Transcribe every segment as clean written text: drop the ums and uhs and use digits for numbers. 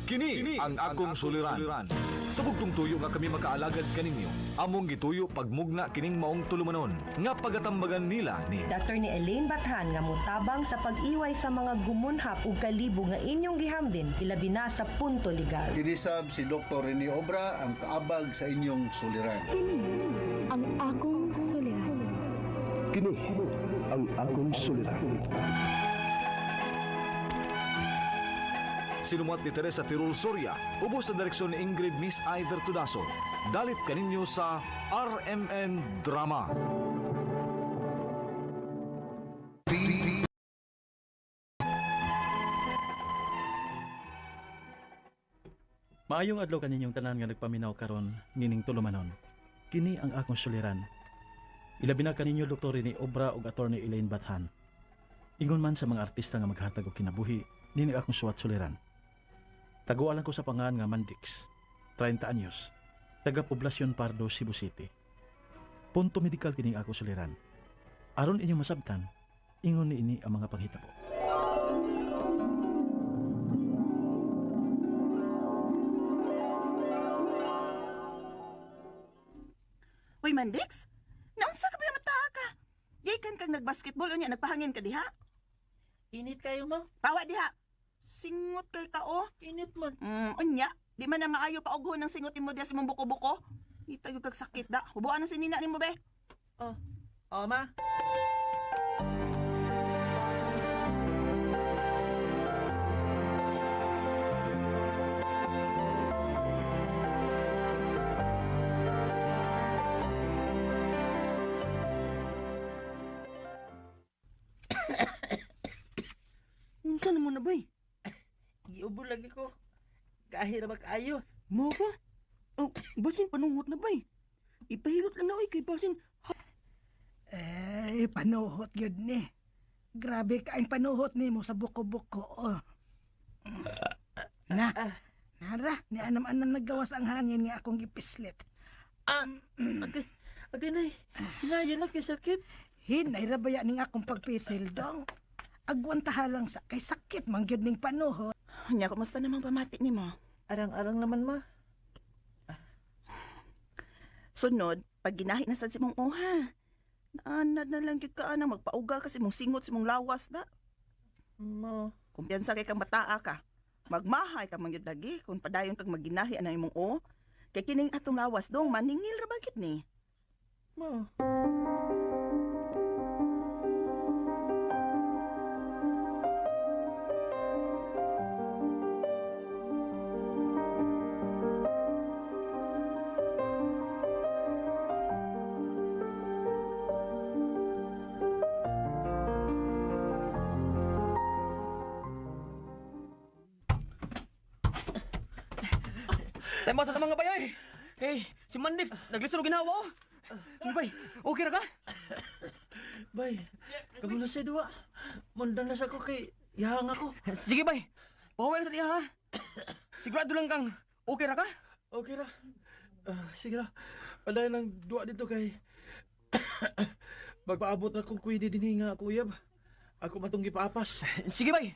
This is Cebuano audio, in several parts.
Kini ang akong suliran. Sa bugtong tuyo nga kami makaalagad kaninyo, among gituyo pagmugna kining maong tulumanon nga pagatambagan nila ni Attorney Elaine Bathan nga motabang sa pag-iway sa mga gumunhap ug kalibo nga inyong gihambin ilabi na sa punto legal. Kinisab si Dr. Rene Obra ang kaabag sa inyong suliran. Kini ang akong suliran. Kini ang akong suliran. Sinumuat ni Teresa Tirul Soria, ubos sa direksyon ni Ingrid Miss Iver Tudaso. Dalit kaninyo sa RMN Drama. Maayong adlaw kaninyong tanan nga nagpaminaw karon nining tulumanon. Kini ang akong suliran. Ilabi na kaninyo Dr. ni Obra ug Attorney Elaine Bathan. Ingon man sa mga artista nga maghatag og kinabuhi, nini akong suwat suliran. Tagualan ko sa pangan nga Mandix, 30 anyos, taga Poblacion Pardo, Cebu City. Punto medikal kining ako suliran. Aron inyong masabtan, ingon ni ini ang mga panghitabo. Uy, Mandix! Naunsa ka ba yung mataa ka? Gikan kang nagbasketball unya nagpahangin ka diha? Init kayo ma. Pawa diha. Singot kay ka oh. Init man. Unya, di man na maayo paughon ng singot nimo diha sa imong buko-buko. Ita yung kag sakit da. Hubuan na si nina nimo be. Oh, oh ma. Unsa na mo na bay? Giubo lagi ko. Kahira ba kaayo? Mo ba? Oh, basin panungot na bay. Ipahilot lang na oy kay basin. Eh, panuhot yun ni. Grabe ka ang panuhot nimo sa buko-buko. Oh. Na, nara, ni anam-anam naggawas ang hangin nga akong gipislit. Ah, ate, ate nay. Hinayon lang kay sakit. Hinay ra baya ning akong pagpisil dong. Agwantaha lang sa kay sakit man gyud ning panuhot. Unya, kumusta namang pamati nimo? Arang-arang naman ma. Sunod, pag ginahi na sad si mong oha. Naanad na lang gyud ka anang magpauga kasi mong singot si mong lawas da. Ma. Kumpiyansa kay kang bataa ka. Magmahay ka man gyud lagi kung padayon kag maginahi anang imong o. Kay kining atong lawas dong maningil ra ba gyud ni. Ma. Tayo sa mga bayoy. Hey, si Mandix, naglisod og ginawa oh. Bay, okay ra ka? Bay, kamulo sa duwa. Mundan na sa ko kay yahang ako. Sige bay. Pawel sa diha ha. Sigurado lang kang okay ra ka? Okay ra. Ah, sige ra. Padayon lang duwa dito kay Magpaabot na kong kuwidi dinhi nga ako uyab. Ako matong gipaapas. Sige bay.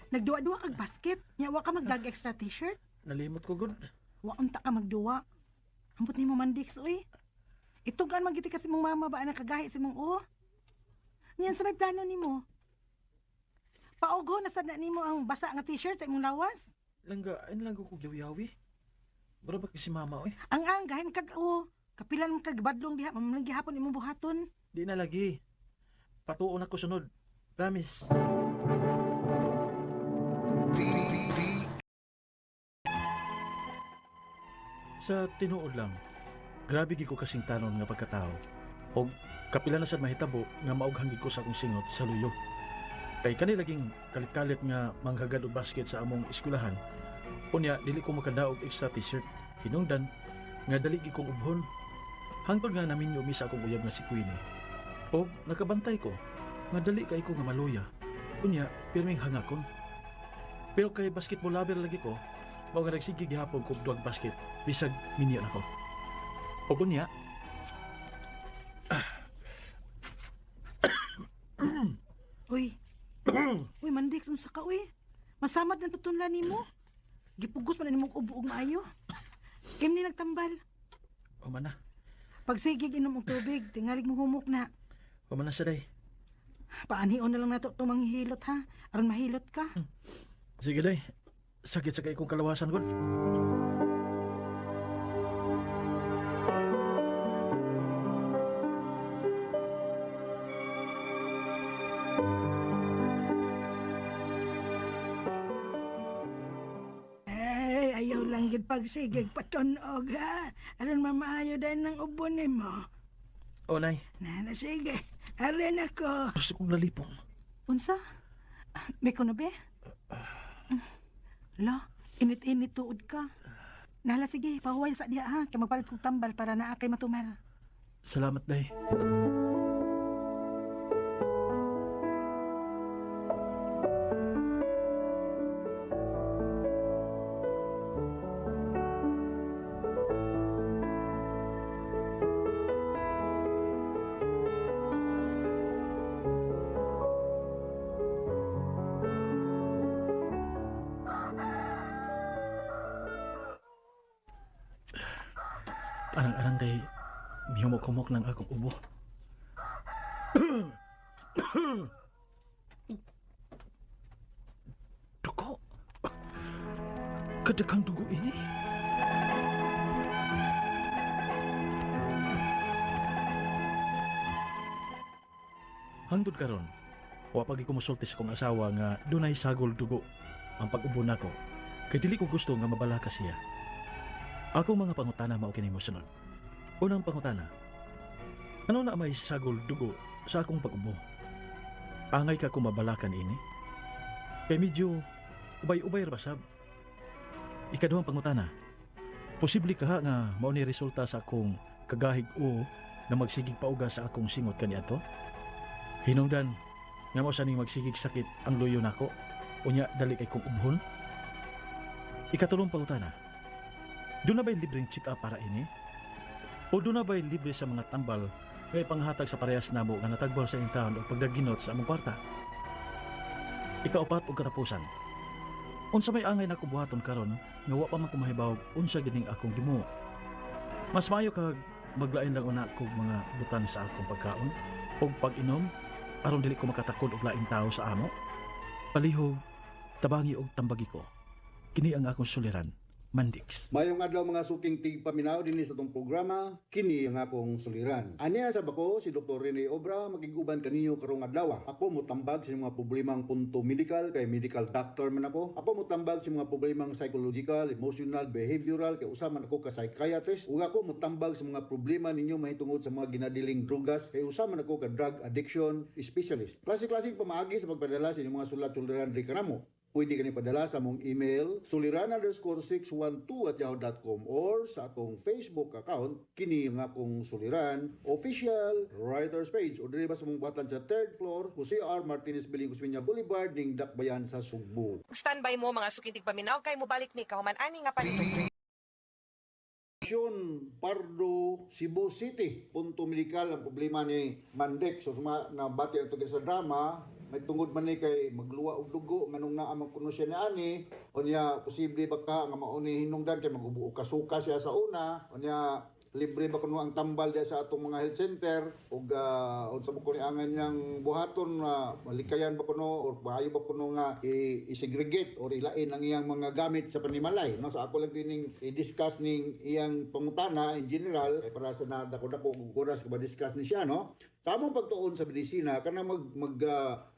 Nagduwa-duwa kag basket. Nya wa ka magdag extra t-shirt. Nalimot ko gud. Wa unta ka magduwa. Ambot nimo Mandix oy. Itugan man gid kasi mong mama ba ang kagahi sa mong o. Niyan sa may plano nimo. Paugo na sad na nimo ang basa nga t-shirt sa imong lawas. Langga, ano lang ko yawi-yawi. Bro ba kasi mama oy? Ang ang gahin kag o. Kapilan man kag badlong diha, mamlang gihapon imong buhaton. Di na lagi. Patuon ako sunod. Promise. Sa tinuod lang, grabe gid ko kasing tanon nga pagkatao. Og kapila na sad mahitabo nga maughang gid ko sa akong singot sa luyo. Kay kani laging kalit-kalit nga manghagad og basket sa among eskwelahan. Unya dili ko makadaog extra t-shirt. Hinungdan nga dali gid kong ubhon. Hangtod nga naminyo mi sa akong uyab nga si Queenie. Og nakabantay ko nga dali kay ko nga maluya. Unya pirming hangakon. Pero kay basketball lover lagi ko, mao nga nagsige gihapon kog duwag basket bisag minyo nako. Og unya, Mandix, unsa ka uy? Masamad na tutunlan nimo. Gipugos man nimong ubo og maayo. Kim ni nagtambal. Human na. Pagsigig inom og tubig, tingalig mo humok na. Human na sa day. Paanhion na lang nato itong manghihilot ha. Aron mahilot ka. Sige day. Sakit sa kay kong kalawasan gud. Ay, ayaw lang gid pagsigig patunog ha. Aron mamaayo dahil ng ubo nimo. O nay, Na, na sige. Arin ako. gusto kong lalipong. Unsa? May kuno be? La, init-init tuod ka. Nala sige, pahuway sa diha ha. Kay magpalit kong tambal para naa kay matumar. Salamat day. Arang-arang kay mihumok-humok ng akong ubo. Dugo. Kadaghang dugo ini. Hangtod karon, wa pa gyud ko mosulti sa akong asawa nga dunay sagol dugo ang pag-ubo nako. Kay dili ko gusto nga mabalaka siya. Akong mga pangutana mao kini mosunod. Unang pangutana. Ano na may sagol dugo sa akong pag-ubo? Angay ka kumabalakan ini? Kay medyo ubay-ubay ra ba sab? Ikaduhang pangutana. Posible kaha nga mao ni resulta sa akong kagahig o na magsigig pauga sa akong singot kaniadto? Hinungdan nga mao sa ning magsigig sakit ang luyo nako unya dali kay kong ubhon? Ikatulong pangutana. Doon na ba'y libreng check-up para ini? O doon na ba'y libre sa mga tambal nga ipanghatag sa parehas namo nga natagbol sa intawon o pagdaginot sa among kwarta? Ikaupat og katapusan. Unsa may angay na buhaton karon nga wa pa man ko mahibaw unsa gining akong gimuo. Mas maayo kag maglain lang una kog mga butan sa akong pagkaon ug pag-inom aron dili ko makatakod og laing tawo sa amo. Palihog, tabangi og tambagi ko. Kini ang akong suliran, Mandix. Mayong adlaw mga suking tigpaminaw dinhi sa atong programa, kini ang akong suliran. Ani na sa bako si Dr. Rene Obra makig-uban kaninyo karong adlaw. Ako motambag sa mga problemang punto medical kay medical doctor man ako. Ako motambag sa mga problemang psychological, emotional, behavioral kay usa man ako ka psychiatrist. Ug ako motambag sa mga problema ninyo mahitungod sa mga ginadiling drugas kay usa man ako ka drug addiction specialist. Klase-klaseng pamaagi sa pagpadala sa inyong mga sulat suliran diri kanamo. Pwede kani padala sa among email suliran_612@yahoo.com or sa atong Facebook account kini nga akong Suliran Official Writers Page o diri ba sa among buhatan sa third floor Jose R. Martinez Building, Osmeña Boulevard ning Dakbayan sa Sugbo. Standby mo mga sukintig paminaw kay mobalik ni kahuman ani nga panito. Syon Pardo, Cebu City. Punto medikal ang problema ni Mandek. So suma nabati ang sa drama, may tungod man ni kay magluwa og dugo nganong naa man kuno siya niani. Unya posible ba ka nga mao ni hinungdan kay magubo og kasuka siya sa una. Unya libre ba kuno ang tambal diya sa atong mga health center ug unsa mo kuno angan niyang buhaton na malikayan ba kuno or maayo ba kuno nga i-segregate or ilain ang iyang mga gamit sa panimalay, no? So ako lang kining i-discuss ning iyang pangutana in general kay para sa na dako-dako og oras ka ba-discuss ni siya, no? Sa among pagtuon sa medisina kana mag mag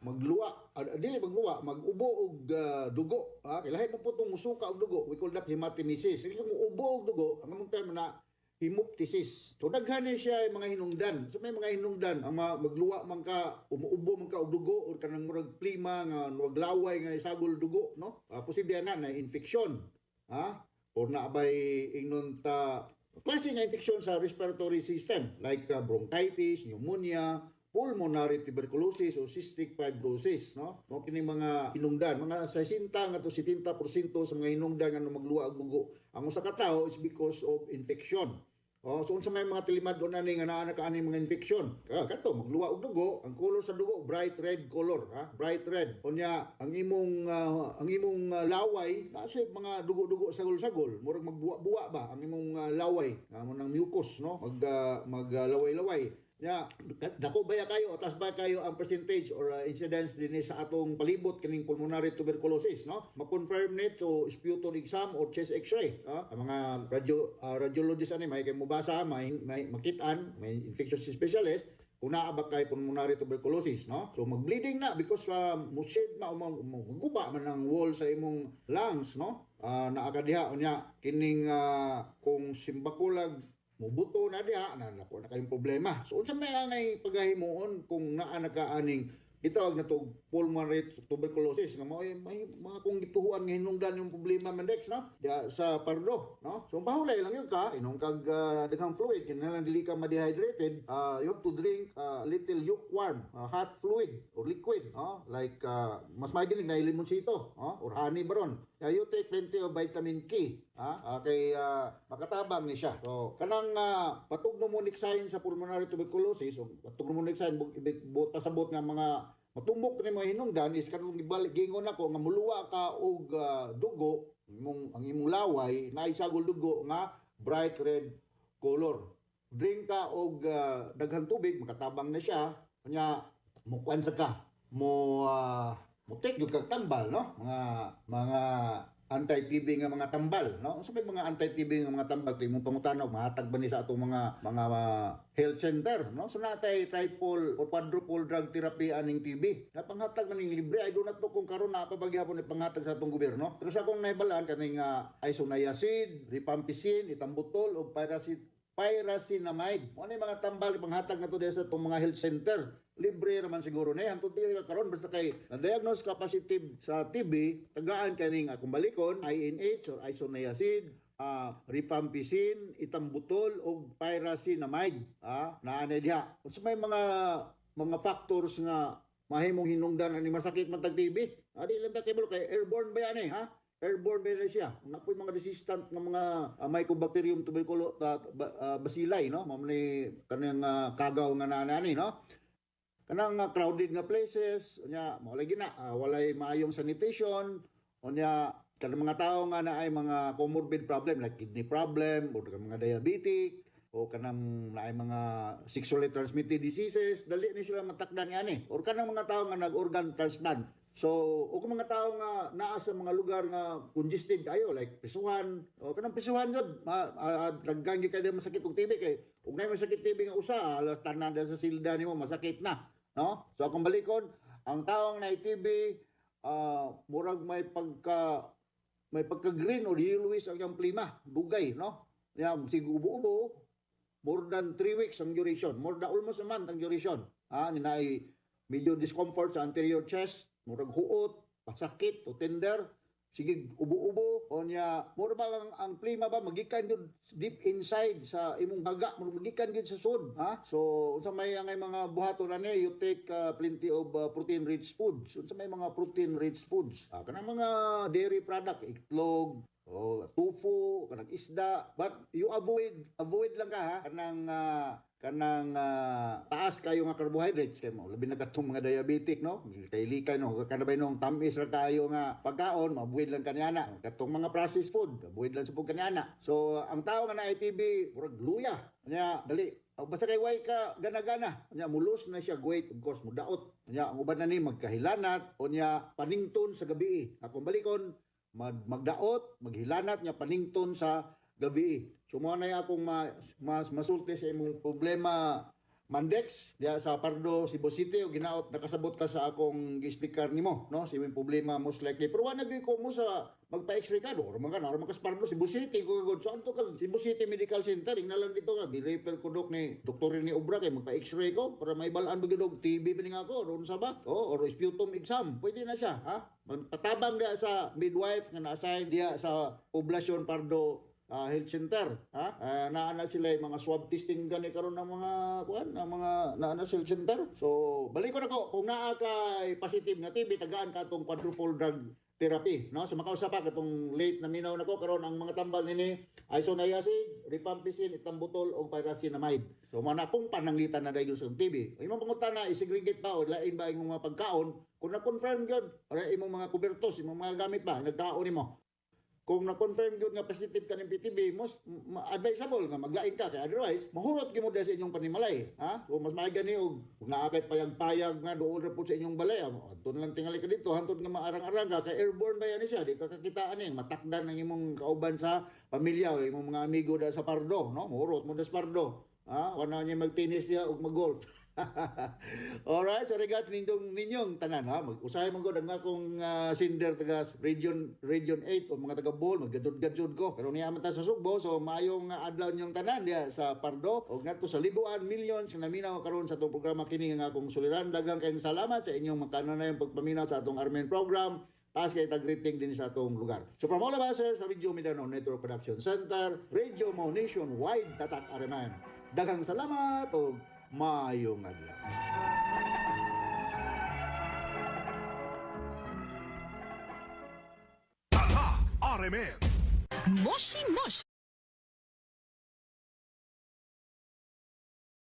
magluwa, dili magluwa, mag-ubo og dugo, ha, kay lahi po tong musuka og dugo, we call that hematemesis. Kung ubo og dugo, ang among term na hemoptysis. So daghan ni siya yung mga hinungdan. So may mga hinungdan ang magluwa man ka, umuubo man ka og dugo or kanang murag plima nga maglaway nga isagol dugo, no? Posible na na infection, ha? Or na bay ingnon ta klase nga infection sa respiratory system like bronchitis, pneumonia, pulmonary tuberculosis o cystic fibrosis, no? Mao kini mga hinungdan, mga 60 ngadto 70% sa mga hinungdan nga magluwa og dugo ang usa ka tawo is because of infection. Oh, so unsa may mga tilimad ani nga naa na ka ani mga infection? Ah, kato magluwa og dugo, ang color sa dugo bright red color, ha? Bright red. Unya ang imong laway naa siya mga dugo-dugo, sagol-sagol, murag magbuwa-buwa ba ang imong laway, amo nang mucus, no? Mag laway-laway. Ya, dako baya kayo, atas ba kayo ang percentage or incidence dinhi sa atong palibot kining pulmonary tuberculosis, no? Ma-confirm ni to sputum exam or chest X-ray, no? Ang mga radiologist ani may kay mobasa, may makitaan, may infectious specialist kung naa ba kay pulmonary tuberculosis, no? So mag-bleeding na because mushed na o maguba man ang wall sa imong lungs, no? Naa ka diha. Unya kining kung simbakulag mubuto na diha na, nako na kayong problema. So unsa may angay pagahimuon kung naa na ka aning gitawag na to pulmonary tuberculosis nga mao may mga kung gituhuan nga hinungdan yung problema, Mandex, no, diha sa Pardo, no? So pahulay lang yun ka, inom kag daghang fluid, kinahanglan dili ka ma-dehydrated. You have to drink little lukewarm hot fluid or liquid, no, like mas maayo na limonsito, no, or honey baron. Yeah, you take plenty of vitamin K, ha, kay makatabang ni siya. So kanang pathognomonic sign sa pulmonary tuberculosis o pathognomonic sign, ibig buot pasabot nga mga matumbok ni mga hinungdan is kanang gibalik gingon ako nga muluwa ka og dugo, imong ang imong laway naay sagol dugo nga bright red color. Drink ka og daghang tubig, makatabang na siya. Nya mo kuan sa ka mo mo take gyud kag tambal, no, mga anti-TB nga mga tambal, no? Unsa may mga anti-TB nga mga tambal? Kay imong pangutana, mahatag ba ni sa atong mga health center, no? So natay triple or quadruple drug therapy aning TB. Napanghatag na ning libre. I do not know kung karon naa pa ba gihapon ipanghatag sa atong gobyerno. Pero sa akong nahibalaan, kaning isoniazid, rifampicin, ethambutol ug pyrazinamide. Mo ni mga tambal panghatag nato diha sa atong mga health center. Libre raman siguro na. Hantod dili ka karon, basta kay na-diagnose ka positive sa TB, tagaan kaning akong balikon, INH or isoniazid, rifampicin, ethambutol ug pyrazinamide. Ah, naa na diha. Unsa may mga factors nga mahimong hinungdan ani masakit man tag TB? Adi lang ta kibalo kay airborne ba yan eh, ha? Airborne ba na siya? Nga po'y mga resistant nga mga Mycobacterium tuberculo bacilli, no? Mao ni kanang kagaw nga nanani, no? Kanang crowded nga places, unya mao lagi na walay maayong sanitation, unya kanang mga tawo nga naay mga comorbid problem like kidney problem or kanang mga diabetic o kanang naay mga sexually transmitted diseases, dali ni sila matakdan ani, or kanang mga tawo nga nag-organ transplant. So, o kung mga tao nga naa sa mga lugar nga congested ayo like prisuhan, o kanang prisuhan jud, daghan gyud kay masakit og TB, kay ug nay masakit TB nga usa, alas tanan sa silda nimo masakit na, no? So akong balikon, ang taong na TB, murag may pagka green or yellowish ang iyang plima, dugay, no? Ya, sige ubo-ubo, more than 3 weeks ang duration, more than almost a month ang duration. Ah, ni naay medyo discomfort sa anterior chest, murag huot, pasakit o tender, sige ubo-ubo, o niya, mura ba ang plima ba, magikan yun deep inside sa imong haga, murag magikan yun sa sud, ha? So, unsa may ang mga buhaton na ni, you take plenty of protein-rich foods. Unsa may mga protein-rich foods? Ah, kanang mga dairy product, itlog, oh, tofu, kanang isda, but you avoid lang ka, ha, kanang taas kayo nga carbohydrates kay mo labi na katong mga diabetic, no, kay likay, no, kana ba nung tamis ra kayo nga pagkaon, avoid lang kaniana katong mga processed food, avoid lang sa pug kaniana. So ang tao nga naay TB, murag luya nya dali. Oh, basta kay way ka gana-gana, nya mulos na siya weight, of course mudaot. Nya ang uban na ni magkahilanat, unya panington sa gabi. Akong balikon, magdaot, maghilanat, nya panington sa gabi. So mo na akong masulti sa imong problema, Mandex, diya sa Pardo, Cebu City, o ginaot nakasabot ka sa akong gi-explicar nimo, no? Sa imong problema most likely. Pero wala gyud ko mo sa magpa-X-ray ka do, man ka, man ka sa Pardo, Cebu City, ko gud. So anto ka Cebu City Medical Center, ingna lang dito ka, gi-refer ko dok ni doktor ni Obra kay magpa-X-ray ko para maibalaan ba gyud og TB ba ni nga ako, or unsa ba? Oh, or sputum exam. Pwede na siya, ha? Patabang diya sa midwife nga na-assign diya sa poblasyon Pardo. health center, ha? Naa na sila yung mga swab testing gani karon ng mga kuan, ng mga naa na sa health center. So balik ko nako kung naa kay positive nga TB, tagaan ka atong quadruple drug therapy, no? So makausap pa katong late na minaw nako karon, ang mga tambal nini isoniazid, rifampicin, ethambutol ug pyrazinamide. So mo na kung pananglitan na dayon sa TB. Imong pangutana, i-segregate ba o lain ba imong mga pagkaon? Kung na-confirm gyud, ora imong mga kubertos, imong mga gamit ba nagkaon nimo. Kung na-confirm gyud nga positive ka ng PTB, most advisable nga maglain ka kay otherwise mahurot gyud mo sa inyong panimalay, ha? Kung mas maayo gani og kung naa kay payag-payag nga duol ra pud sa inyong balay, adto na lang tingali ka dito hantod nga maarang-arang ka kay airborne ba yan siya, di ka kakitaan ni matakdan ang imong kauban sa pamilya o imong mga amigo da sa Pardo, no? Mahurot mo da sa Pardo. Ha? Wala niya magtennis niya ug mag-golf. Alright, so regards ninyong tanan, ha. Mag-usahay man gud ang akong sender taga region Region 8 o mga taga Bohol, maggadud-gadud ko. Pero niya man ta sa Sugbo, so maayong adlaw ninyong tanan diha sa Pardo ug ngadto sa Libuan millions nga naminaw karon sa atong programa kini nga akong suliran. Daghang kayong salamat sa inyong makano na yung pagpaminaw sa atong RMN program. Taas kay tag-greeting din sa atong lugar. So from all of us here sa Radio Mindanao Network Production Center, Radio Mo Nationwide, Tatak RMN. Daghang salamat ug maayong adlaw. RMN. Moshi Moshi.